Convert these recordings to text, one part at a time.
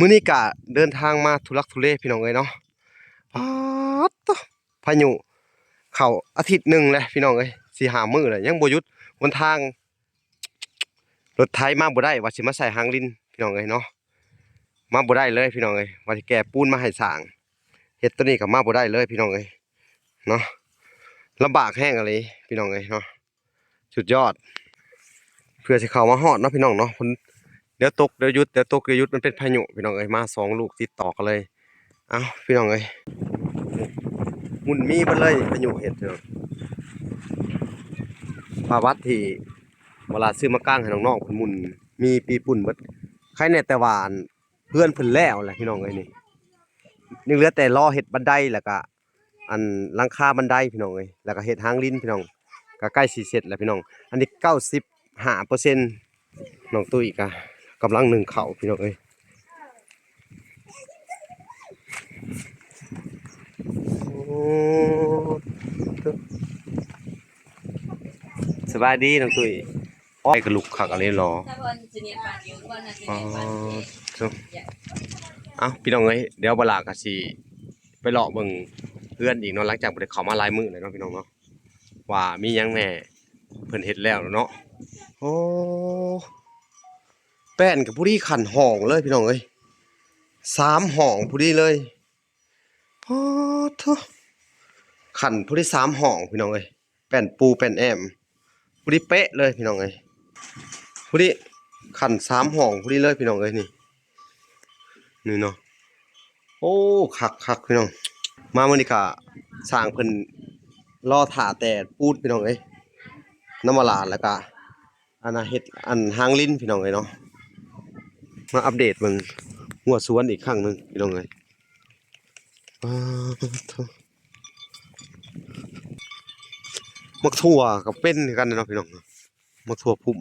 ມື້ນີ້ກະເດີນທາງມາທຸລັກທຸເລພີ່ນ້ອງເອີຍເນາະ. ປາດໂທ້ ພາຍຸເຂົ້າອາທິດໜຶ່ງແລ້ວພີ່ນ້ອງເອີຍ ສີ່ຫ້າມື້ແລ້ວ ຍັງບໍ່ຢຸດ. ຫົນທາງລົດໄຖມາບໍ່ໄດ້ ວ່າຊິມາໃສ່ຮາງລິນພີ່ນ້ອງເອີຍເນາະ ມາບໍ່ໄດ້ເລີຍພີ່ນ້ອງເອີຍ. ວ່າຊິແກ່ປູນມາໃຫ້ສ້າງ ເຮັດໂຕນີ້ກໍມາບໍ່ໄດ້ເລີຍພີ່ນ້ອງເອີຍເນາະ. ລຳບາກແຮງອີ່ຫຼີພີ່ນ້ອງເອີຍເນາະ. ສຸດຍອດ ເພື່ອຊິເຂົ້າມາຮອດເນາະພີ່ນ້ອງເນາະ. ຝົນດຽວຕົກດຽວຢຸດ ດຽວຕົກດຽວຢຸດ ມັນເປັນພາຍຸພີ່ນ້ອງເອີຍ ມາສອງລູກຕິດຕໍ່ກັນເລີຍ. ເອົ້າ ພີ່ນ້ອງເອີຍ ໝຸ່ນມີເບິດເລີຍ ພາຍຸເຮັດເນາະ. ປາວັດທີ່ເວລາຊື້ມາກາງໃຫ້ນ້ອງໆ ເພິ່ນໝຸ່ນມີປີປຸ້ນເບິດ. ໃຄແນ່ແຕ່ວ່າອັນ ເຮືອນເພິ່ນແລ້ວແຫຼະພີ່ນ້ອງເອີຍນີ້ ຍັງເຫຼືອແຕ່ລໍເຮັດບັນໄດ ແລ້ວກະອັນຫຼັງຄາບັນໄດພີ່ນ້ອງເອີຍ ແລ້ວກະເຮັດຮາງລິນພີ່ນ້ອງ ກະໃກ້ຊິເສັດແລ້ວພີ່ນ້ອງ. ອັນນີ້ເກົ້າສິບຫ້າເປີເຊັນ ນ້ອງຕຸ້ຍກະກຳລັງໜຶ້ງເຂົ້າພີ່ນ້ອງເອີຍ. ໂອ້ ສະບາຍດີນ້ອງຕຸ້ຍ. ໂອ້ຍ ກະລຸກຄັກອີ່ຫຼີເນາະ. ອໍ ເອົ້າ ພີ່ນ້ອງເອີຍ ດຽວບາວຫຼ້າກະຊິໄປເລາະເບິ່ງເຮືອນອີກເນາະ ຫຼັງຈາກບໍ່ໄດ້ເຂົ້າມາຫຼາຍມື້ແລ້ວເນາະພີ່ນ້ອງເນາະ ວ່າມີຫຍັງແນ່ເພິ່ນເຮັດແລ້ວເນາະ. ໂອ້ ແປ້ນກະພໍດີຂັ້ນຫ້ອງເລີຍພີ່ນ້ອງເອີຍ ສາມຫ້ອງພໍດີເລີຍ. ໂອ້ໂທ້ ຂັ້ນພໍດີສາມຫ້ອງພີ່ນ້ອງເອີຍ ແປ້ນປູແປ້ນແອ້ມພໍດີເປະເລີຍພີ່ນ້ອງເອີຍ. ພໍດີຂັ້ນສາມຫ້ອງພໍດີເລີຍພີ່ນ້ອງເອີຍ ນີ້ ນີ້ເນາະ. ໂອ້ ຄັກໆ ພີ່ນ້ອງ ມາມື້ນີ້ກະຊ່າງເພິ່ນລໍຖ້າແຕ່ປູນພີ່ນ້ອງເອີຍ ນຳມາລາດ ແລ້ວກະ ອັນນ່າເຮັດອັນຮາງລິນພີ່ນ້ອງເອີຍເນາະ. ມາອັບເດດເບິ່ງຫົວສວນອີກຄັ້ງໜຶ່ງພີ່ນ້ອງເອີຍ. ປາດໂທ້ ໝາກຖົ່ວກໍເປັນຄືກັນເນາະພີ່ນ້ອງ ໝາກຖົ່ວພຸ້ມ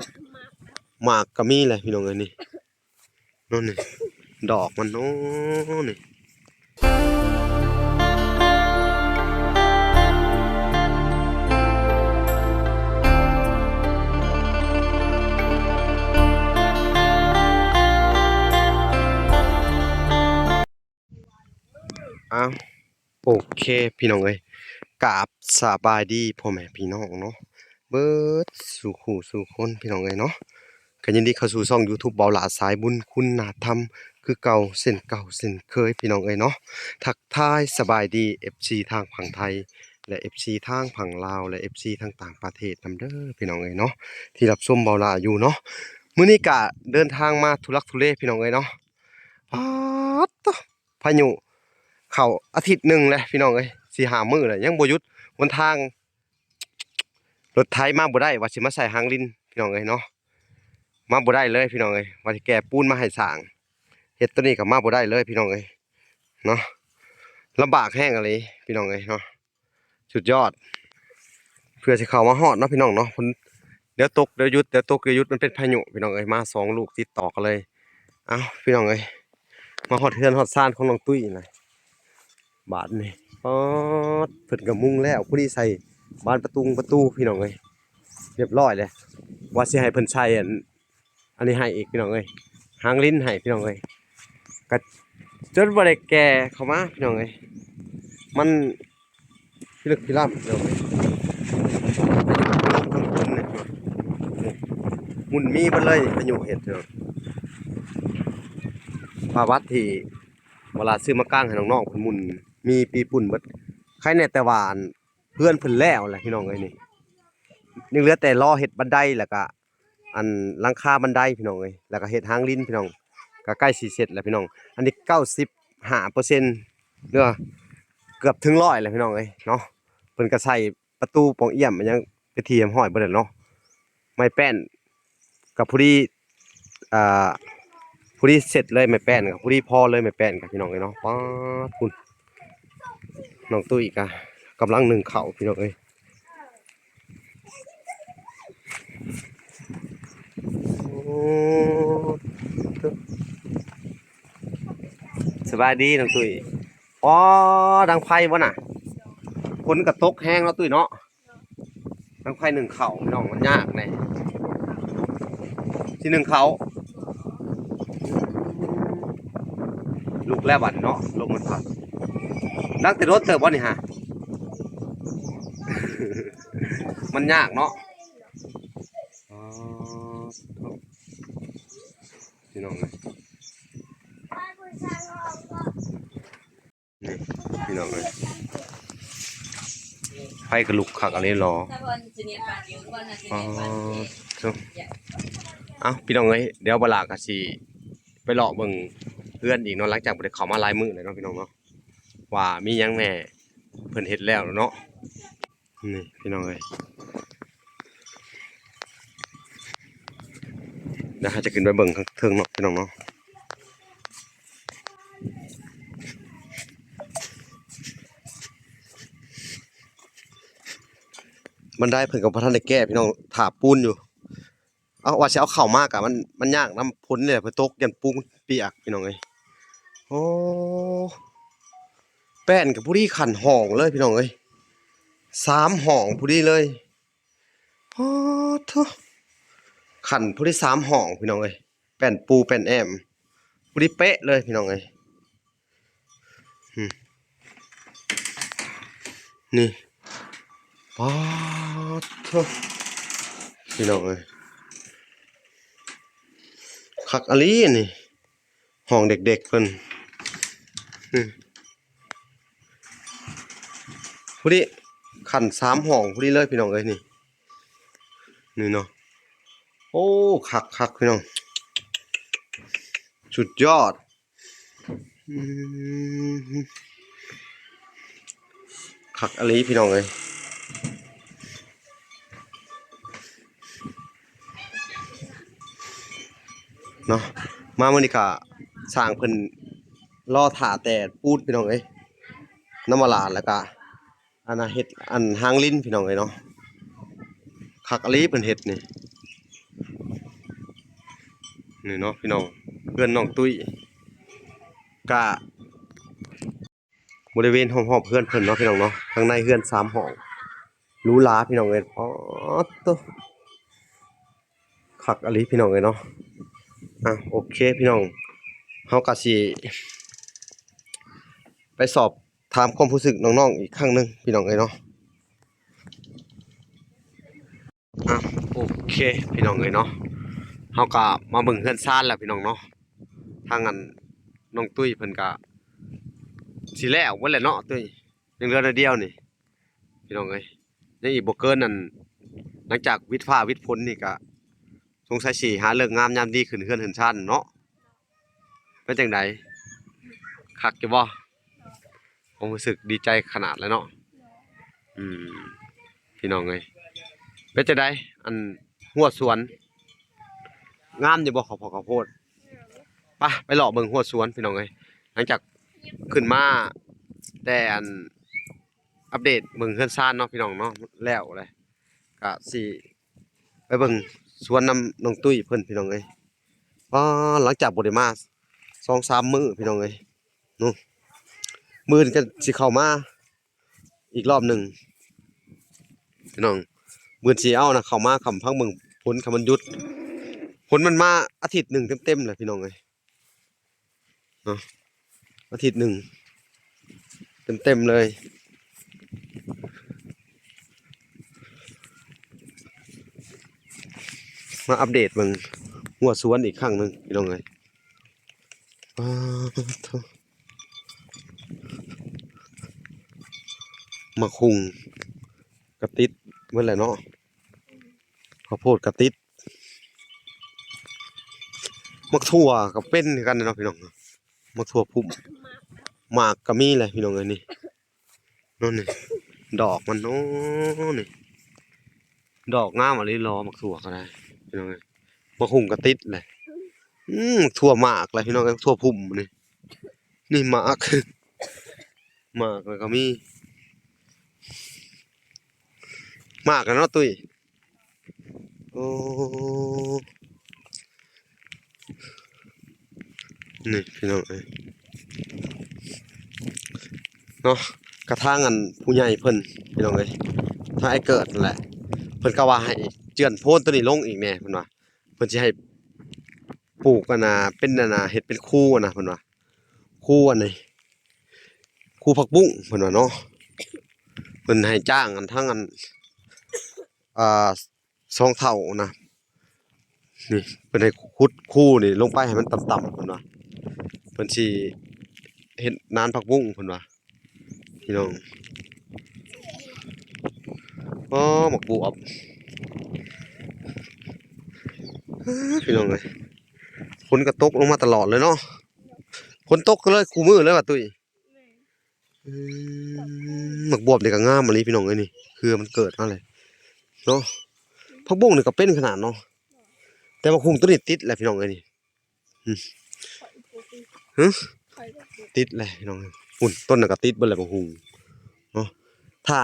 ໝາກກໍມີແຫຼະພີ່ນ້ອງເອີຍ ນີ້ ໂນ່ນນີ້ ດອກມັນ ໂອ້ ນີ້. ອ້າວ ໂອເຄພີ່ນ້ອງເອີຍ ກາບສະບາຍດີພໍ່ແມ່ພີ່ນ້ອງເນາະ ເບິດສູ່ຄູ່ສູ່ຄົນພີ່ນ້ອງເອີຍເນາະ. ກໍຍິນດີເຂົ້າສູ່ຊ່ອງຢູທູບເບົາຫຼ້າສາຍບຸນຄຸນນະທຳຄືເກົ່າເຊັ່ນເກົ່າເຊັ່ນເຄີຍພີ່ນ້ອງເອີຍເນາະ. ທັກທາຍສະບາຍດີເອັຟຊີທາງຝັ່ງໄທ ແລະ ເອັຟຊີທາງຝັ່ງລາວ ແລະ ເອັຟຊີທາງຕ່າງປະເທດນຳເດີພີ່ນ້ອງເອີຍເນາະ ທີ່ຮັບຊົມເບົາຫຼ້າຢູ່ເນາະ. ມື້ນີ້ກະເດີນທາງມາທຸລັກທຸເລພີ່ນ້ອງເອີຍເນາະ. ປາດໂທ້ ພາຍຸເຂົ້າອາທິດໜຶ່ງແລ້ວພີ່ນ້ອງເອີຍ ສີ່ຫ້າມື້ແລ້ວ ຍັງບໍ່ຢຸດ. ຫົນທາງລົດໄຖມາບໍ່ໄດ້ ວ່າຊິມາໃສ່ຮາງລິນພີ່ນ້ອງເອີຍເນາະ ມາບໍ່ໄດ້ເລີຍພີ່ນ້ອງເອີຍ. ວ່າຊິແກ່ປູນມາໃຫ້ສ້າງ ເຮັດໂຕນີ້ກໍມາບໍ່ໄດ້ເລີຍພີ່ນ້ອງເອີຍເນາະ. ລຳບາກແຮງອີ່ຫຼີພີ່ນ້ອງເອີຍເນາະ. ສຸດຍອດ ເພື່ອຊິເຂົ້າມາຮອດເນາະພີ່ນ້ອງເນາະ. ຝົນດຽວຕົກດຽວຢຸດ ດຽວຕົກດຽວຢຸດ ມັນເປັນພາຍຸພີ່ນ້ອງເອີຍ ມາສອງລູກຕິດຕໍ່ກັນເລີຍ. ເອົ້າ ພີ່ນ້ອງເອີຍ ມາຮອດເຮືອນຮອດຊານຂອງນ້ອງຕຸ້ຍນະ ບາດນີ້. ປາດ ເພິ່ນກໍມຸງແລ້ວ ພໍດີໃສ່ບານປະຕຸງປະຕູພີ່ນ້ອງເອີຍ ຮຽບຮ້ອຍແລ້ວ. ວ່າຊິໃຫ້ເພິ່ນໃສ່ອັນ ອັນນີ້ໃຫ້ອີກພີ່ນ້ອງເອີຍ ຮາງລິນໃຫ້ພີ່ນ້ອງເອີຍ. ກະຈົນບໍ່ໄດ້ແກ່ເຂົ້າມາພີ່ນ້ອງເອີຍ ມັນພິລຶກພິລ່ຳພີ່ນ້ອງເອີຍ. ໝຸ່ນມີເບິດເລີຍ ພາຍຸເຮັດເນາະ. ປາວັດທີ່ເວລາຊື້ມາກາງໃຫ້ນ້ອງໆ ເພິ່ນໝຸ່ນມີປີປຸ້ນເບິດ. ໃຄແນ່ແຕ່ວ່າອັນ ເຮືອນເພິ່ນແລ້ວແຫຼະພີ່ນ້ອງເອີຍນີ້ ຍັງເຫຼືອແຕ່ລໍເຮັດບັນໄດ ແລ້ວກະອັນຫຼັງຄາບັນໄດພີ່ນ້ອງເອີຍ ແລ້ວກະເຮັດຮາງລິນພີ່ນ້ອງ ກະໃກ້ຊິເສັດແລ້ວພີ່ນ້ອງ. ອັນນີ້ເກົ້າສິບຫ້າເປີເຊັນ ຫຼືວ່າເກືອບເຖິງຮ້ອຍແລ້ວພີ່ນ້ອງເອີຍເນາະ. ເພິ່ນກະໃສ່ປະຕູປ່ອງອ້ຽມຫຍັງເປັນທີ່ຮຽບຮ້ອຍເບິດແລ້ວເນາະ. ໄມ້ແປ້ນ ກໍພໍດີ ອ່າ ພໍດີເສັດເລີຍ ໄມ້ແປ້ນກໍພໍດີພໍເລີຍ ໄມ້ແປ້ນກໍພີ່ນ້ອງເອີຍເນາະ. ປາດ ພຸ້ນ ນ້ອງຕຸ້ຍກໍກຳລັງໜຶ້ງເຂົ້າພີ່ນ້ອງເອີຍ. ໂອ້ ສະບາຍດີນ້ອງຕຸ້ຍ. ອໍ ດັງໄຟບໍ່ນະ? ຝົນກໍຕົກແຮງເນາະຕຸ້ຍເນາະ. ຕັ້ງໄຟໜຶ້ງເຂົ້າພີ່ນ້ອງ ມັນຍາກແດ່ ຊິໜຶ້ງເຂົ້າ. ລຸກແລ້ວບັດເນາະ ລົມມັນພັດ. ດັງແຕ່ດົນເຕີບບໍ່ນີ້ຫາ? ມັນຍາກເນາະ. ອໍ ໂທ້ ພີ່ນ້ອງເອີຍ ນີ້ ພີ່ນ້ອງເອີຍ ໄຟກໍລຸກຄັກອີ່ຫຼີຫຼໍ. ອໍ ໂທ້ ເອົ້າ ພີ່ນ້ອງເອີຍ ດຽວບັກຫຼ້າກໍຊິໄປເລາະເບິ່ງເຮືອນອີກເນາະ ຫຼັງຈາກບໍ່ໄດ້ເຂົ້າມາຫຼາຍມື້ແລ້ວເນາະ ພີ່ນ້ອງເນາະ ວ່າມີຫຍັງແດ່ເພິ່ນເຮັດແລ້ວເນາະ. ນີ້ ພີ່ນ້ອງເອີຍ ດຽວເຮົາຈະຂຶ້ນໄປເບິ່ງຂ້າງເທິງເນາະ ພີ່ນ້ອງເນາະ. ບັນໄດເພິ່ນກໍບໍ່ທັນໄດ້ແກ້ ພີ່ນ້ອງ ຖ້າປູນຢູ່. ເອົາ ວ່າຊິເອົາເຂົ້າມາກະມັນ ມັນຍາກນຳຝົນນີ້ແຫຼະ ເພິ່ນຕົກ ຢ້ານປູນປຽກ ພີ່ນ້ອງເອີຍ. ໂອ້ ແປ້ນກໍພໍດີຂັ້ນຫ້ອງເລີຍ ພີ່ນ້ອງເອີຍ ສາມຫ້ອງພໍດີເລີຍ. ອໍ ໂທ້ ຂັ້ນພໍດີສາມຫ້ອງ ພີ່ນ້ອງເອີຍ ແປ້ນປູແປ້ນແອ້ມພໍດີເປະເລີຍ ພີ່ນ້ອງເອີຍ. ອືມ ນີ້ ປາດໂທ້ ພີ່ນ້ອງເອີຍ ຄັກອີ່ຫຼີນີ້ ຫ້ອງເດັກໆເພິ່ນ. ອືມ ພໍດີ ຂັ້ນສາມຫ້ອງພໍດີເລີຍ ພີ່ນ້ອງເອີຍ ນີ້ ນີ້ເນາະ. ໂອ້ ຄັກໆ ພີ່ນ້ອງ ສຸດຍອດ. ອືມ ຄັກອີ່ຫຼີ ພີ່ນ້ອງເອີຍ ເນາະ. ມາມື້ນີ້ກະຊ່າງເພິ່ນລໍຖ້າແຕ່ປູນ ພີ່ນ້ອງເອີຍ ນຳມາລາດ ແລ້ວກະ ອັນນ່າ ເຮັດອັນຮາງລິນ ພີ່ນ້ອງເອີຍເນາະ. ຄັກອີ່ຫຼີເພິ່ນເຮັດນີ້ ນີ້ເນາະ ພີ່ນ້ອງ ເຮືອນນ້ອງຕຸ້ຍ ກະບໍລິເວນຮອບໆເຮືອນເພິ່ນເນາະ ພີ່ນ້ອງເນາະ. ທາງໃນເຮືອນສາມຫ້ອງ ຫຼູຫຼາ ພີ່ນ້ອງເອີຍ ປາດໂທ້ ຄັກອີ່ຫຼີ ພີ່ນ້ອງເອີຍເນາະ. ອ່ະ ໂອເຄ ພີ່ນ້ອງ ເຮົາກະຊິໄປສອບ ຖາມຄວາມຮູ້ສຶກນ້ອງໆອີກຄັ້ງໜຶ່ງ ພີ່ນ້ອງເອີຍເນາະ. ອ່ະ ໂອເຄ ພີ່ນ້ອງເອີຍເນາະ ເຮົາກະມາເບິ່ງເຮືອນຊານແລ້ວ ພີ່ນ້ອງເນາະ. ທາງອັນນ້ອງຕຸ້ຍເພິ່ນກະຊິແລ້ວເບິດແລ້ວເນາະ ຕຸ້ຍ ຍັງເຫຼືອໜ້ອຍດຽວນີ້ ພີ່ນ້ອງເອີຍ. ຍັງອີກບໍ່ເກີນອັນ ຫຼັງຈາກຫວິດຟ້າຫວິດຝົນນີ້ກະ ສົງໄສຊິຫາເລີກງາມຍາມດີຂຶ້ນເຮືອນຂຶ້ນຊານເນາະ. ເປັນຈັ່ງໃດ? ຄັກຢູ່ບໍ່? ຄວາມຮູ້ສຶກດີໃຈຂະໜາດເລີຍເນາະ. ອືມ ພີ່ນ້ອງເອີຍ ເປັນຈັ່ງໃດ ອັນຮົ້ວສວນ ງາມຢູ່ບໍ່? ເຂົ້າໂພດ ເຂົ້າໂພດ ໄປ ໄປເລາະເບິ່ງຮົ້ວສວນ ພີ່ນ້ອງເອີຍ. ຫຼັງຈາກຂຶ້ນມາແຕ່ອັນ ອັບເດດເບິ່ງເຮືອນຊານເນາະ ພີ່ນ້ອງເນາະ ແລ້ວແຫຼະ ກະຊິໄປເບິ່ງສວນນຳນ້ອງຕຸ້ຍເພິ່ນ ພີ່ນ້ອງເອີຍ. ປາ ຫຼັງຈາກບໍ່ໄດ້ມາສອງສາມມື້ ພີ່ນ້ອງເອີຍເນາະ. ມື້ອື່ນກໍຊິເຂົ້າມາອີກລອບໜຶ່ງ ພີ່ນ້ອງ. ມື້ອື່ນຊິເອົານະ ເຂົ້າມາຄຳພັງເບິ່ງຝົນ ຄັນມັນຢຸດ. ຝົນມັນມາອາທິດໜຶ່ງເຕັມໆແຫຼະ ພີ່ນ້ອງເອີຍ. ເນາະ ອາທິດໜຶ່ງເຕັມໆເລີຍ. ມາອັບເດດເບິ່ງຮົ້ວສວນອີກຄັ້ງໜຶ່ງ ພີ່ນ້ອງເອີຍ. ປາດໂທ້ ໝາກຫຸ່ງກະຕິດເບິດແຫຼະເນາະ ເຂົ້າໂພດກະຕິດ. ໝາກຖົ່ວກໍເປັນຄືກັນເນາະ ພີ່ນ້ອງ. ໝາກຖົ່ວພຸ້ມ ໝາກກໍມີແຫຼະ ພີ່ນ້ອງເອີຍ. ນີ້ ໂນ່ນນີ້ ດອກມັນ ໂອ້ ນີ້ ດອກງາມອີ່ຫຼີຫຼໍ ໝາກຖົ່ວກໍໄດ້ ພີ່ນ້ອງເອີຍ. ໝາກຫຸ່ງກໍຕິດແຫຼະ. ອືມ ໝາກຖົ່ວໝາກແຫຼະ ພີ່ນ້ອງເອີຍ ຖົ່ວພຸ້ມນີ້. ນີ້ໝາກ ໝາກແລ້ວກໍມີ ໝາກແລ້ວເນາະ ຕຸ້ຍ. ໂອ້ ນີ້ພີ່ນ້ອງເອີຍເນາະ ກະທາງອັນຜູ້ໃຫຍ່ເພິ່ນ ພີ່ນ້ອງເອີຍ ທາງອ້າຍເກີດຫັ້ນແຫຼະ ເພິ່ນກໍວ່າໃຫ້ເຈື່ອນໂພນໂຕນີ້ລົງອີກແດ່ ເພິ່ນວ່າ ເພິ່ນຊິໃຫ້ປູກອັນນ່າ ເປັນອັນນ່າ ເຮັດເປັນຄູອັນນ່າ ເພິ່ນວ່າ. ໂຄ ຄູອັນນີ້ ຄູຜັກບຸ້ງເພິ່ນວ່າເນາະ ເພິ່ນໃຫ້ຈ້າງອັນທັງອັນ ອ່າ ສອງເຖົ້ານະ ນີ້ເພິ່ນໃຫ້ຂຸດຄູນີ້ລົງໄປໃຫ້ມັນຕ່ຳໆ ເພິ່ນວ່າ ເພິ່ນຊິເຮັດນານຜັກບຸ້ງເພິ່ນວ່າ ພີ່ນ້ອງ. ອໍ ໝາກບວບ ເອີ ພີ່ນ້ອງເອີຍ ຝົນກໍຕົກລົງມາຕະຫຼອດເລີຍເນາະ ຝົນຕົກກໍເລີຍຄູ່ມື້ເລີຍວ່າຕຸ້ຍ. ແມ່ນ ອືມ ໝາກບວບນີ້ກໍງາມອີ່ຫຼີພີ່ນ້ອງເອີຍນີ້ ເຄືອມັນເກີດມາເລີຍເນາະ ຜັກບຸ້ງນີ້ກໍເປັນຂະໜາດເນາະ ແຕ່ໝາກຫຸ່ງໂຕນີ້ຕິດແລ້ວພີ່ນ້ອງເອີຍນີ້ ອືມ ຫຶ ຕິດແລ້ວພີ່ນ້ອງເອີຍ ພຸ້ນ ຕົ້ນນັ້ນກໍຕິດເບິດແລ້ວໝາກຫຸ່ງເນາະ ຖ້າ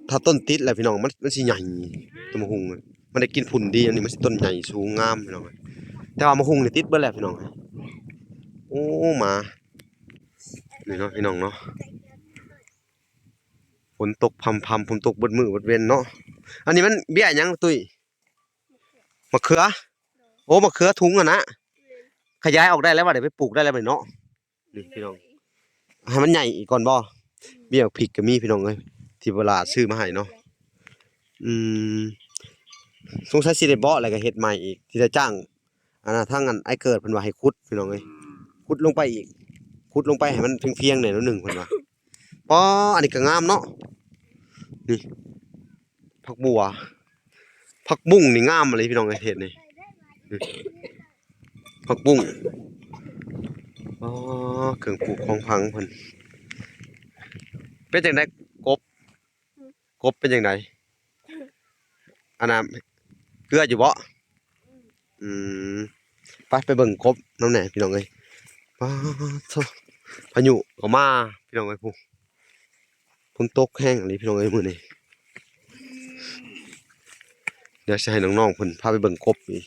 ຖ້າຕົ້ນຕິດແລ້ວພີ່ນ້ອງ ມັນ ມັນຊິໃຫຍ່ ຕົ້ນໝາກຫຸ່ງ ມັນໄດ້ກິນຝຸ່ນດີ ອັນນີ້ມັນຊິຕົ້ນໃຫຍ່ສູງງາມພີ່ນ້ອງ ແຕ່ວ່າໝາກຫຸ່ງນີ້ຕິດເບິດແລ້ວພີ່ນ້ອງ ໂອ້ ໝາ ນີ້ເນາະພີ່ນ້ອງເນາະ ຝົນຕົກພຳໆ ຝົນຕົກເບິດມື້ເບິດເວັນເນາະ ອັນນີ້ມັນເບ້ຍຫຍັງຕຸ້ຍ? ມະເຂືອ ໂອ້ ມະເຂືອທຸງຫັ້ນນະ ຂະຫຍາຍອອກໄດ້ແລ້ວວ່າ ໄດ້ໄປປູກໄດ້ແລ້ວບັດນີ້ເນາະ ນີ້ພີ່ນ້ອງ ໃຫ້ມັນໃຫຍ່ອີກກ່ອນບໍ່? ອືມ ເບ້ຍໝາກພິກກໍມີພີ່ນ້ອງເອີຍ ທີ່ເວລາຊື້ມາໃຫ້ເນາະ ອືມ ສົງໄສຊິໄດ້ເບາະແລ້ວກໍເຮັດໃໝ່ອີກ ທີ່ໄດ້ຈ້າງ ອັນນະ ທາງອັນອ້າຍເກີດເພິ່ນວ່າໃຫ້ຂຸດພີ່ນ້ອງເອີຍ ຂຸດລົງໄປອີກ ຂຸດລົງໄປໃຫ້ມັນພຽງໆແດ່ໜ້ອຍໜຶ່ງເພິ່ນວ່າ ປໍ ອັນນີ້ກໍງາມເນາະ ນີ້ ຜັກບົວ ຜັກບຸ້ງນີ້ງາມອີ່ຫຼີພີ່ນ້ອງເອີຍ ເຮັດນີ້ ນີ້ ຜັກບຸ້ງ ອໍ ເຄື່ອງປູກຂອງຝັງເພິ່ນ ເປັນຈັ່ງໃດກົບ ກົບເປັນຈັ່ງໃດ ອັນນ່າ ເກືອຢູ່ບໍ່? ອືມ ໄປ ໄປເບິ່ງກົບນຳແດ່ພີ່ນ້ອງເອີຍ ປາໂທ້ ພາຍຸກໍມາພີ່ນ້ອງເອີຍ ພຸ້ນ ຝົນຕົກແຮງອີ່ຫຼີພີ່ນ້ອງເອີຍມື້ນີ້ ດຽວຊິໃຫ້ນ້ອງໆເພິ່ນພາໄປເບິ່ງກົບອີກ.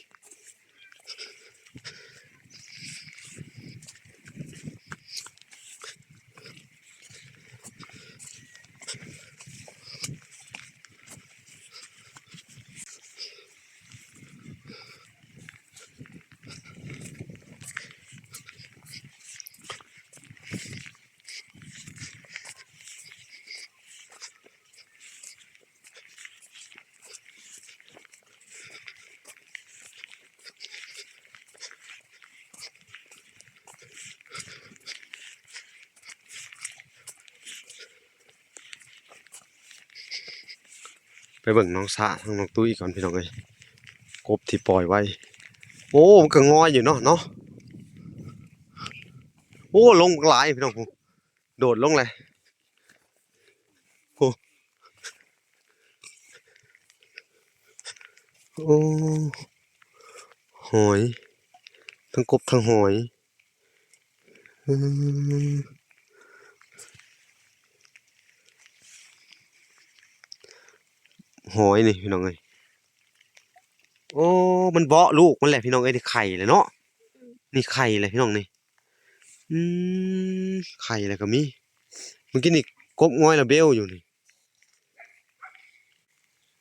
ໄປເບິ່ງນ້ອງສາ ທາງນ້ອງຕຸ້ຍກ່ອນພີ່ນ້ອງເອີຍ ກົບທີ່ປ່ອຍໄວ້ ໂອ້ ມັນກໍງອຍຢູ່ເນາະ ເນາະ ໂອ້ ລົງບັກຫຼາຍພີ່ນ້ອງ ໂດດລົງເລີຍ ໂອ້ ໂອ້ ຫອຍ ທັງກົບທັງຫອຍ ອືມ ຫອຍນີ້ພີ່ນ້ອງເອີຍ ໂອ້ ມັນເບາະລູກມັນແຫຼະພີ່ນ້ອງເອີຍ ນີ້ໄຂ່ແຫຼະເນາະ ນີ້ໄຂ່ແຫຼະພີ່ນ້ອງນີ້ ອືມ ໄຂ່ແຫຼະກໍມີ ເມື່ອກີ້ນີ້ກົບງອຍລະເບວຢູ່ນີ້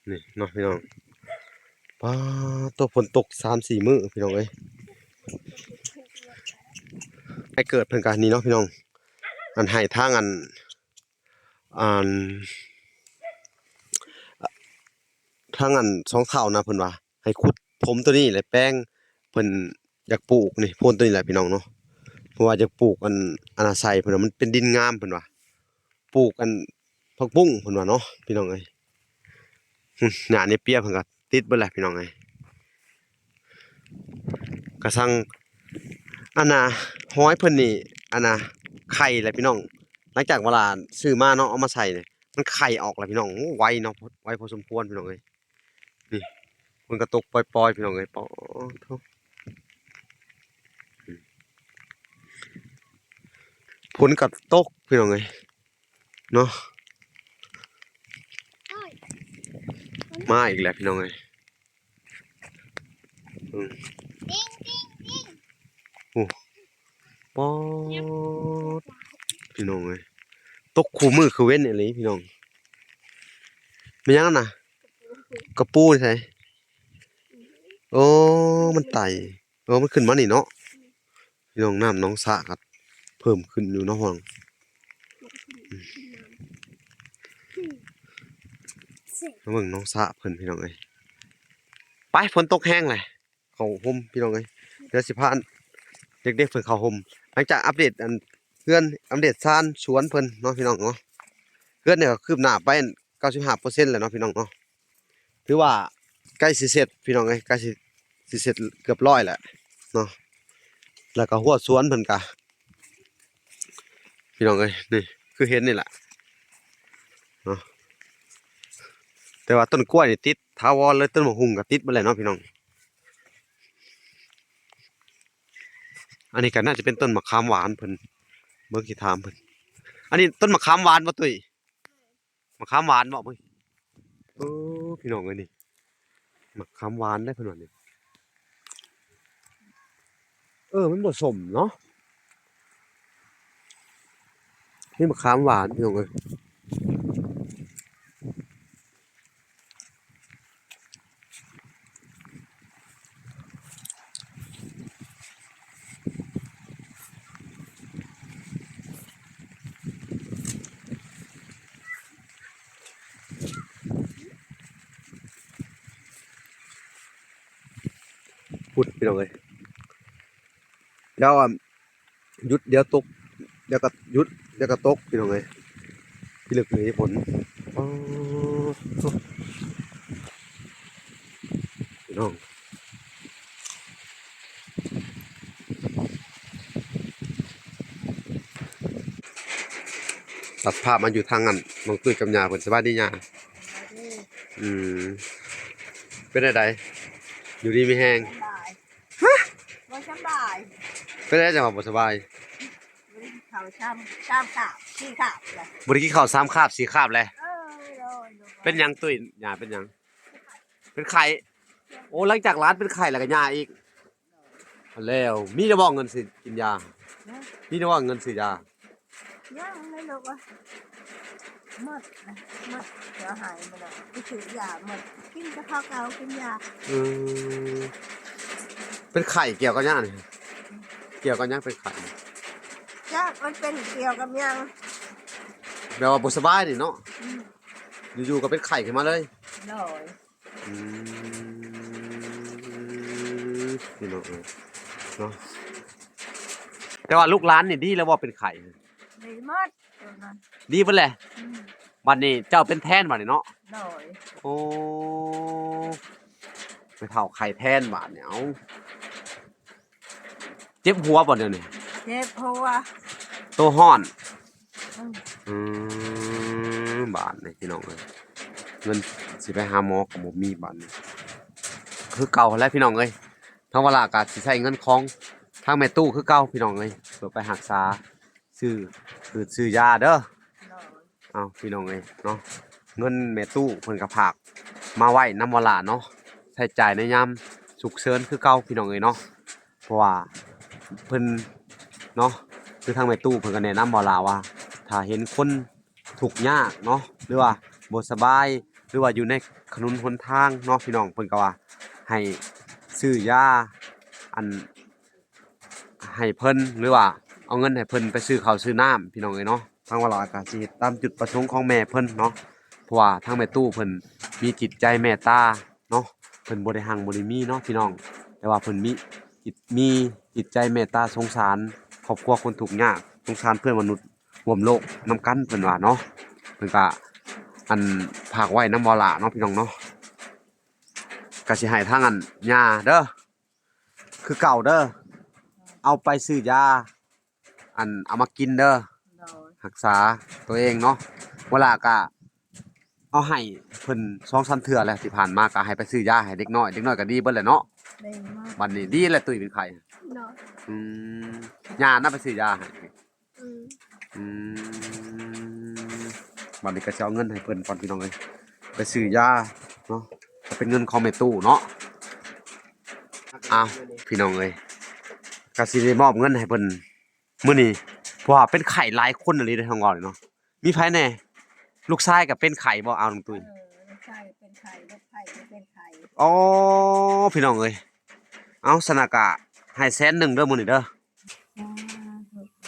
ນີ້ເນາະພີ່ນ້ອງ ປາໂທ້ ຝົນຕົກສາມສີ່ມື້ພີ່ນ້ອງເອີຍ ໃຫ້ເກີດເພິ່ນກະນີ້ເນາະພີ່ນ້ອງ ອັນໃຫ້ທາງອັນ ອັນ ທາງອັນສອງເຖົ້ານະ ເພິ່ນວ່າໃຫ້ຂຸດຖົມໂຕນີ້ແຫຼະແປງ ເພິ່ນຢາກປູກນີ້ໂພນໂຕນີ້ແຫຼະພີ່ນ້ອງເນາະ ເພາະວ່າຢາກປູກອັນ ອັນນາໄຊ ເພິ່ນວ່າມັນເປັນດິນງາມ ເພິ່ນວ່າ ປູກອັນຜັກບຸ້ງເພິ່ນວ່າເນາະ ພີ່ນ້ອງເອີຍ ຫຍ້າເນປຽເພິ່ນກໍຕິດເບິດແຫຼະພີ່ນ້ອງເອີຍ ກະສັງ ອັນນ່າ ຫອຍເພິ່ນນີ້ ອັນນ່າ ໄຂ່ແຫຼະພີ່ນ້ອງ ຫຼັງຈາກເວລາຊື້ມາເນາະ ເອົາມາໃສ່ນີ້ ມັນໄຂ່ອອກແລ້ວພີ່ນ້ອງ ໂອ້ ໄວເນາະ ໄວພໍສົມຄວນພີ່ນ້ອງເອີຍ ນີ້ ຝົນກໍຕົກປ່ອຍໆ ພີ່ນ້ອງເອີຍ ປາໂທ້ ຝົນກໍຕົກພີ່ນ້ອງເອີຍ ເນາະ ມາອີກແລ້ວພີ່ນ້ອງເອີຍ ອືມ ໂອ້ ປາດ ພີ່ນ້ອງເອີຍ ຕົກຄູ່ມື້ຄືເວັນອີ່ຫຼີພີ່ນ້ອງ ແມ່ນຫຍັງຫັ້ນນະ ກະປູໃສ ໂອ້ ມັນໄຕ່ ເອີ ມັນຂຶ້ນມານີ້ເນາະ ພີ່ນ້ອງ ນ້ຳໜອງສະກັດ ເພີ່ມຂຶ້ນຢູ່ເນາະ ຫ້ອງ. ມາເບິ່ງໜອງສະເພິ່ນ ພີ່ນ້ອງເອີຍ. ໄປ ຝົນຕົກແຮງແຫຼະ ເຂົ້າຮົ່ມ ພີ່ນ້ອງເອີຍ. ດຽວຊິພາເດັກໆເພິ່ນເຂົ້າຮົ່ມ ຫຼັງຈາກອັບເດດອັນເຮືອນ ອັບເດດຊານສວນເພິ່ນເນາະ ພີ່ນ້ອງເນາະ. ເຮືອນນີ້ກໍຄືບໜ້າໄປເກົ້າສິບຫ້າເປີເຊັນແລ້ວເນາະ ພີ່ນ້ອງເນາະ. ຖືວ່າໃກ້ຊິເສັດ ພີ່ນ້ອງເອີຍ ໃກ້ຊິ ຊິເສັດເກືອບຮ້ອຍແລ້ວເນາະ. ແລ້ວກໍຮົ້ວສວນເພິ່ນກະ ພີ່ນ້ອງເອີຍ ນີ້ຄືເຫັນນີ້ແຫຼະເນາະ. ແຕ່ວ່າຕົ້ນກ້ວຍນີ້ຕິດຖາວອນເລີຍ ຕົ້ນໝາກຫຸ່ງກໍຕິດໝົດແລ້ວເນາະ ພີ່ນ້ອງ. ອັນນີ້ກໍໜ້າຈະເປັນຕົ້ນໝາກຂາມຫວານເພິ່ນ ເບິ່ງຊິຖາມເພິ່ນ. ອັນນີ້ຕົ້ນໝາກຂາມຫວານບໍ່ຕຸ້ຍ? ໝາກຂາມຫວານບໍ່ເບິ່ງ? ເອີ ພີ່ນ້ອງເອີຍ ນີ້ໝາກຂາມຫວານເດ້ເພິ່ນວ່ານີ້. ເອີ ມັນບໍ່ສົ້ມເນາະ ນີ້ໝາກຂາມຫວານ ພີ່ນ້ອງເອີຍ. ພຸ້ນ ພີ່ນ້ອງເອີຍ ດຽວ ອ່າ ຢຸດ ດຽວຕົກ ດຽວກໍຢຸດ ດຽວກໍຕົກ ພີ່ນ້ອງເອີຍ. ພິລຶກນີ້ຝົນ ອໍ ໂທ້ ພີ່ນ້ອງ. ຕັດພາບມາຢູ່ທາງນັ້ນ ນ້ອງຕຸ້ຍກັບຍ່າເພິ່ນ. ສະບາຍດີຍ່າ. ສະບາຍດີ. ອືມ ເປັນແນວໃດ ຢູ່ດີມີແຮງ? ສະບາຍ. ຮະ? ບໍ່ສະບາຍ. ເປັນແນວໃດຈັ່ງວ່າບໍ່ສະບາຍ? ບໍ່ໄດ້ກິນເຂົ້າສາມ ສາມຄາບ ສີ່ຄາບແລ້ວ. ບໍ່ໄດ້ກິນເຂົ້າສາມຄາບ ສີ່ຄາບແລ້ວ. ເອີ ໂດຍ ໂດຍ. ເປັນຫຍັງຕຸ້ຍ ຍ່າເປັນຫຍັງ? ເປັນໄຂ້. ໂອ້ ຫຼັງຈາກຫຼານເປັນໄຂ້ແລ້ວກໍຍ່າອີກ. ແລ້ວມີແລ້ວບໍ່ເງິນຊື້ກິນຢາ? ນະ? ມີແລ້ວບໍ່ເງິນຊື້ຢາ? ຍັງເລີຍລູກເອີຍ ໝົດນະ ໝົດ ເຂົາໃຫ້ມາແລ້ວ ໄປຊື້ຢາໝົດ ກິນແຕ່ເຂົ້າເກົ່າ ກິນຢາ. ອືມ ເປັນໄຂ້ກ່ຽວກັບຫຍັງນີ້? ກ່ຽວກັບຫຍັງເປັນໄຂ້? ຈັກມັນເປັນກ່ຽວກັບຫຍັງ ແບບວ່າບໍ່ສະບາຍນີ້ເນາະ. ອືມ ຢູ່ໆກໍເປັນໄຂ້ຂຶ້ນມາເລີຍ. ໂດຍ. ອືມ ພີ່ນ້ອງເອີຍເນາະ ແຕ່ວ່າລູກຫຼານນີ້ດີແລ້ວບໍ່ ເປັນໄຂ້? ດີໝົດ ດີເບິດແຫຼະ. ອືມ ບັດນີ້ເຈົ້າເປັນແທນບັດນີ້ເນາະ? ໂດຍ. ໂອ້ ໄປເຖົ້າໄຂ້ແທນບາດນີ້. ເອົາ ເຈັບຫົວບໍ່ດຽວນີ້? ເຈັບຫົວ. ໂຕຮ້ອນ. ອືມ ອືມ ບາດນີ້ພີ່ນ້ອງເອີຍ ເງິນຊິໄປຫາໝໍກໍບໍ່ມີບາດນີ້. ຄືເກົ່າຫັ້ນແຫຼະພີ່ນ້ອງເອີຍ ທາງວາລາກໍຊິໃຊ້ເງິນຂອງທາງແມ່ຕູ້ຄືເກົ່າພີ່ນ້ອງເອີຍ ເພື່ອໄປຮັກສາ ຊື້ພືດຊື້ຢາເດີ. ໂດຍ. ເອົາ ພີ່ນ້ອງເອີຍເນາະ ເງິນແມ່ຕູ້ເພິ່ນກໍຝາກມາໄວ້ນຳວາລາເນາະ ໃຊ້ຈ່າຍໃນຍາມສຸກເສີນຄືເກົ່າພີ່ນ້ອງເອີຍເນາະ. ເພາະວ່າເພິ່ນເນາະ ຄືທາງແມ່ຕູ້ເພິ່ນກໍແນະນຳວາລາວ່າ ຖ້າເຫັນຄົນທຸກຍາກເນາະ ຫຼືວ່າບໍ່ສະບາຍ ຫຼືວ່າຢູ່ໃນຖະໜົນຫົນທາງເນາະ ພີ່ນ້ອງ ເພິ່ນກໍວ່າໃຫ້ຊື້ຢາ ອັນ ໃຫ້ເພິ່ນ ຫຼືວ່າເອົາເງິນໃຫ້ເພິ່ນໄປຊື້ເຂົ້າຊື້ນ້ຳ ພີ່ນ້ອງເອີຍເນາະ. ທາງວາລາກໍຊິເຮັດຕາມຈຸດປະສົງຂອງແມ່ເພິ່ນເນາະ ເພາະວ່າທາງແມ່ຕູ້ເພິ່ນມີຈິດໃຈເມດຕາເນາະ ເພິ່ນບໍ່ໄດ້ຮັ່ງບໍ່ໄດ້ມີເນາະພີ່ນ້ອງ ແຕ່ວ່າເພິ່ນມີຈິດ ມີຈິດໃຈເມດຕາສົງສານຄອບຄົວຄົນທຸກຍາກ ສົງສານເພື່ອນມະນຸດຮ່ວມໂລກນຳກັນ ເພິ່ນວ່າເນາະ. ເພິ່ນກະ ອັນ ຝາກໄວ້ນຳວາລາເນາະ ພີ່ນ້ອງເນາະ ກະຊິໃຫ້ທາງ ອັນ ຍ່າເດີ ຄືເກົ່າເດີ ເອົາໄປຊື້ຢາ ອັນ ເອົາມາກິນເດີ ໂດຍ ຮັກສາຕົວເອງເນາະ. ວາລາກະເອົາໃຫ້ເພິ່ນສອງສາມເທື່ອແລ້ວ ທີ່ຜ່ານມາກະໃຫ້ໄປຊື້ຢາໃຫ້ເດັກນ້ອຍ ເດັກນ້ອຍກະດີເບິດແຫຼະເນາະ. ດີມາກ ບັດນີ້ດີແລ້ວ ຕຸ້ຍເປັນໄຂ້ເນາະ. ອືມ ຍ່ານະໄປຊື້ຢາໃຫ້. ອືມ ອືມ ບັດນີ້ກໍຊິເອົາເງິນໃຫ້ເພິ່ນກ່ອນ ພີ່ນ້ອງເອີຍ ໄປຊື້ຢາເນາະ ກໍເປັນເງິນຂອງແມ່ຕູ້ເນາະ. ອ້າວ ພີ່ນ້ອງເອີຍ ກໍຊິໄດ້ມອບເງິນໃຫ້ເພິ່ນມື້ນີ້ ເພາະວ່າເປັນໄຂ້ຫຼາຍຄົນອີ່ຫຼີເດ້ ທາງເວົ້ານີ້ເນາະ. ມີໃຜແດ່? ລູກຊາຍກໍເປັນໄຂ້ບໍ່? ອ້າວ ນ້ອງຕຸ້ຍ ເອີ ລູກຊາຍເປັນໄຂ້ ລູກໃພ້ກໍເປັນໄຂ້. ອໍ ພີ່ນ້ອງເອີຍ ເອົາ ຊັ້ນນະກະໃຫ້ແສນໜຶ່ງເດີມື້ນີ້ເດີ. ສາ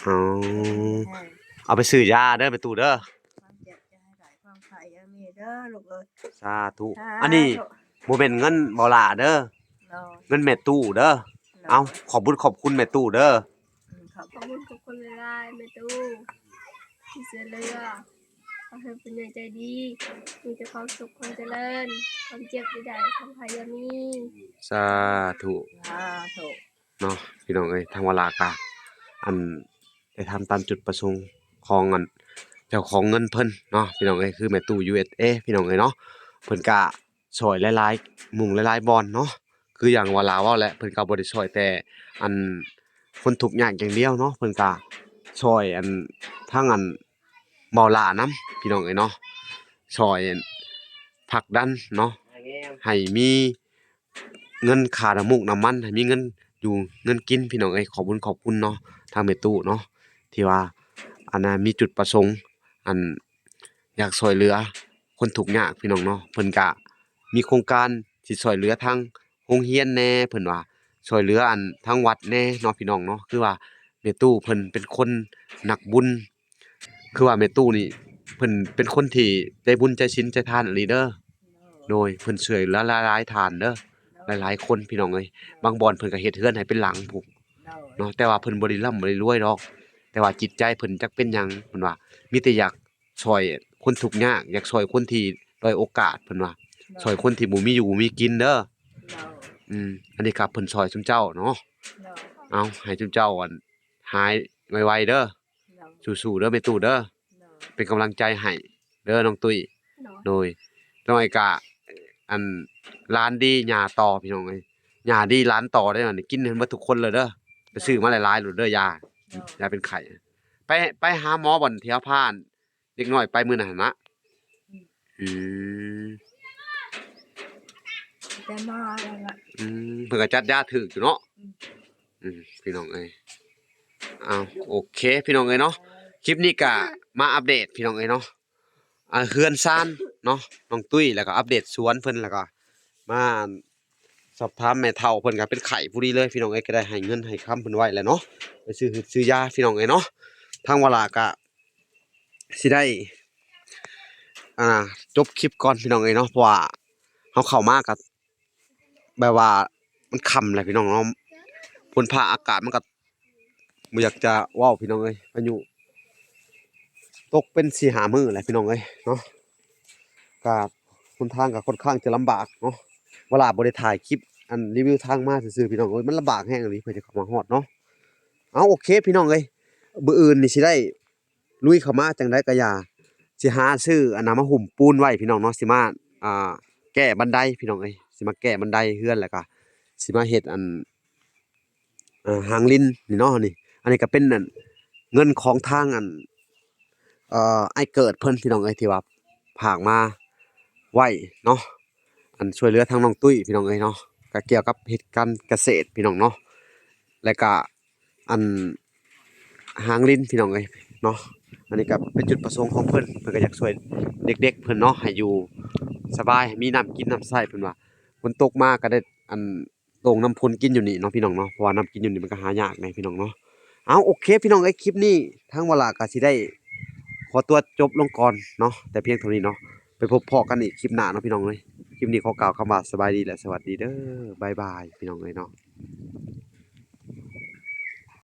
ທຸ. ອໍ ເອົາໄປຊື້ຢາເດີແມ່ຕູ້ເດີ. ຄວາມເຈັບຢ່າໃຫ້ໄດ້ ຄວາມໄຂ້ຢ່າມີເດີລູກເອີຍ. ສາທຸ. ສາທຸ. ອັນນີ້ບໍ່ແມ່ນເງິນບໍ່ຫຼ້າເດີ. ໂດຍ. ເງິນແມ່ຕູ້ເດີ. ໂດຍ. ເອົາ ຂອບບຸນຂອບຄຸນແມ່ຕູ້ເດີ. ອືມ ຂອບ ຂອບຄຸນຂອບຄຸນຫຼາຍໆ ແມ່ຕູ້ ທີ່ຊ່ວຍເຫຼືອ. ຂໍໃຫ້ເພິ່ນໃຫຍ່ໃຈດີ ມີແຕ່ຄວາມສຸກຄວາມຈະເລີນ ຄວາມເຈັບຢ່າໄດ້ ຄວາມໄຂ້ຢ່າມີ. ສາທຸ. ສາທຸ. ເນາະ ພີ່ນ້ອງເອີຍ. ທາງວາລາກະ ອັນ ໄດ້ທຳຕາມຈຸດປະສົງຂອງ ອັນ ເຈົ້າຂອງເງິນເພິ່ນເນາະ ພີ່ນ້ອງເອີຍ. ຄືແມ່ຕູ້ ຢູເອັສເອ ພີ່ນ້ອງເອີຍເນາະ. ເພິ່ນກະຊ່ອຍຫຼາຍໆ ໝູ່ຫຼາຍໆບ່ອນເນາະ. ຄືຢ່າງວາລາເວົ້າແຫຼະ ເພິ່ນກະບໍ່ໄດ້ຊ່ອຍແຕ່ ອັນ ຄົນທຸກຍາກຢ່າງດຽວເນາະ. ເພິ່ນກະຊ່ອຍ ອັນ ທັງ ອັນ ເບົາຫຼ້ານຳ ພີ່ນ້ອງເອີຍເນາະ. ຊ່ອຍ ອັນ ຜັກດັນເນາະ ໃຫ້ມີ ເງິນຄ່ານ້ຳມູກນ້ຳມັນ ໃຫ້ມີເງິນຢູ່ເງິນກິນ ພີ່ນ້ອງເອີຍ. ຂອບບຸນຂອບຄຸນເນາະ ທາງແມ່ຕູ້ເນາະ ທີ່ວ່າ ອັນນ່າ ມີຈຸດປະສົງ ອັນ ຢາກຊ່ວຍເຫຼືອຄົນທຸກຍາກ ພີ່ນ້ອງເນາະ. ເພິ່ນກະມີໂຄງການຊິຊ່ວຍເຫຼືອທາງໂຮງຮຽນແດ່ ເພິ່ນວ່າ ຊ່ວຍເຫຼືອ ອັນ ທາງວັດແດ່ເນາະ ພີ່ນ້ອງເນາະ. ຄືວ່າແມ່ຕູ້ເພິ່ນເປັນຄົນນັກບຸນ ຄືວ່າແມ່ຕູ້ນີ້ ເພິ່ນເປັນຄົນທີ່ໃຈບຸນໃຈສິນໃຈທານອີ່ຫຼີເດີ. ໂດຍ. ໂດຍ ເພິ່ນຊ່ວຍເຫຼືອຫຼາຍໆທ່ານເດີ ໂດຍ ຫຼາຍໆຄົນ ພີ່ນ້ອງເອີຍ. ໂດຍ. ບາງບ່ອນເພິ່ນກໍເຮັດເຮືອນໃຫ້ເປັນຫຼັງພຸ້ນ ໂດຍ ເນາະ ແຕ່ວ່າເພິ່ນບໍ່ໄດ້ລ່ຳບໍ່ໄດ້ລວຍດອກ ແຕ່ວ່າຈິດໃຈເພິ່ນຈັກເປັນຫຍັງ ເພິ່ນວ່າມີແຕ່ຢາກຊ່ອຍຄົນທຸກຍາກ ຢາກຊ່ອຍຄົນທີ່ດ້ອຍໂອກາດ ເພິ່ນວ່າ ໂດຍ ຊ່ອຍຄົນທີ່ບໍ່ມີຢູ່ບໍ່ມີກິນເດີ. ໂດຍ. ອືມ ອັນນີ້ກໍເພິ່ນຊ່ອຍຊຸມເຈົ້າເນາະ. ໂດຍ. ເອົາ ໃຫ້ຊຸມເຈົ້າ ອັນ ຫາຍໄວໆເດີ. ໂດຍ. ສູ້ໆເດີແມ່ຕູ້ເດີ. ໂດຍ. ເປັນກຳລັງໃຈໃຫ້ເດີນ້ອງຕຸ້ຍ. ໂດຍ. ໂດຍ. ນ້ອງໄອກະ ອັນ ຫຼານດີຫຍ້າຕໍ່ ພີ່ນ້ອງເອີຍ. ຫຍ້າດີຫຼານຕໍ່ເດີ ອັນນີ້ກິນໃຫ້ເບິດທຸກຄົນເລີຍເດີ. ໄປຊື້ມາຫຼາຍໆໂລດເດີຢາ. ໂດຍ. ຢາເປັນໄຂ້. ໄປ ໄປຫາໝໍບ່ອນທີ່ເຮົາພາເດັກນ້ອຍໄປມື້ນັ້ນຫັ້ນນະ. ອືມ. ອືມ ແຕ່ມາແລ້ວລະ. ອືມ ເພິ່ນກໍຈັດຢາຖືກຢູ່ເນາະ. ອືມ ອືມ ພີ່ນ້ອງເອີຍ. ເອົາ ໂອເຄ ພີ່ນ້ອງເອີຍເນາະ. ຄລິບນີ້ກະມາອັບເດດ ພີ່ນ້ອງເອີຍເນາະ. ອ່າ ເຮືອນຊານເນາະ ນ້ອງຕຸ້ຍ ແລ້ວກໍອັບເດດສວນເພິ່ນ ແລ້ວກໍມາສອບຖາມແມ່ເຖົ້າເພິ່ນ ກໍເປັນໄຂ້ພໍດີເລີຍ ພີ່ນ້ອງເອີຍ. ກໍໄດ້ໃຫ້ເງິນໃຫ້ຄຳເພິ່ນໄວ້ແລ້ວເນາະ ໄປຊື້ຫືດຊື້ຢາ ພີ່ນ້ອງເອີຍເນາະ. ທາງວາລາກໍຊິໄດ້ ອ່າ ຈົບຄລິບກ່ອນ ພີ່ນ້ອງເອີຍເນາະ ເພາະວ່າເຮົາເຂົ້າມາກໍ ແບບວ່າມັນຄ່ຳແລ້ວ ພີ່ນ້ອງເນາະ. ຝົນຟ້າອາກາດມັນກໍບໍ່ຢາກຈະເວົ້າ ພີ່ນ້ອງເອີຍ. ພາຍຸຕົກເປັນສີ່ຫ້າມື້ແລ້ວ ພີ່ນ້ອງເອີຍເນາະ. ກະຫົນທາງກໍຄ່ອນຂ້າງຈະລຳບາກເນາະ. ວາລາບໍ່ໄດ້ຖ່າຍຄລິບ ອັນ ຣີວິວທາງມາຊື່ໆ ພີ່ນ້ອງເອີຍ. ມັນລຳບາກແຮງອີ່ຫຼີ ເພື່ອຈະເຂົ້າມາຮອດເນາະ. ເອົາ ໂອເຄ ພີ່ນ້ອງເອີຍ. ມື້ອື່ນນີ້ຊິໄດ້ ລຸຍເຂົ້າມາຈັ່ງໃດກໍຢ່າ ຊິຫາຊື້ອັນນະມາຫຸ້ມປູນໄວ້ ພີ່ນ້ອງເນາະ. ຊິມາ ອ່າ ແກ້ບັນໄດ ພີ່ນ້ອງເອີຍ. ຊິມາແກ້ບັນໄດເຮືອນ ແລ້ວກໍຊິມາເຮັດອັນ ອ່າ ຫາງລິນນີ້ເນາະ. ນີ້ ອັນນີ້ກໍເປັນອັນເງິນຂອງທາງອັນ ເອີ ອ້າຍເກີດເພິ່ນ ພີ່ນ້ອງເອີຍ ທີ່ວ່າຝາກມາໄວ້ເນາະ. ອັນຊ່ວຍເຫຼືອທາງນ້ອງຕຸ້ຍ ພີ່ນ້ອງເອີຍເນາະ. ກໍກ່ຽວກັບເຮັດການກະເສດ ພີ່ນ້ອງເນາະ. ແລ້ວກໍ ອັນຫາງລິນ ພີ່ນ້ອງເອີຍເນາະ. ອັນນີ້ກໍເປັນຈຸດປະສົງຂອງເພິ່ນ ເພິ່ນກໍຢາກຊ່ວຍເດັກໆເພິ່ນເນາະ ໃຫ້ຢູ່ສະບາຍ ໃຫ້ມີນ້ຳກິນນ້ຳໃຊ້. ເພິ່ນວ່າຝົນຕົກມາກໍໄດ້ ອັນ ໂຕ່ງນ້ຳພົນກິນຢູ່ນີ້ເນາະ ພີ່ນ້ອງເນາະ. ເພາະວ່ານ້ຳກິນຢູ່ນີ້ມັນກໍຫາຍາກແດ່ ພີ່ນ້ອງເນາະ. ເອົາ ໂອເຄ ພີ່ນ້ອງເອີຍ. ຄລິບນີ້ທາງວາລາກໍຊິໄດ້ຂໍຕົວຈົບລົງກ່ອນເນາະ ແຕ່ພຽງເທົ່ານີ້ເນາະ. ໄປພົບພໍ້ກັນອີກຄລິບໜ້າເນາະ ພີ່ນ້ອງເອີຍ. ຄລິບນີ້ຂໍກ່າວຄຳວ່າສະບາຍດີ ແລະ ສະຫວັດດີເດີ. ບາຍບາຍ ພີ່ນ້ອງເອີຍເນາະ.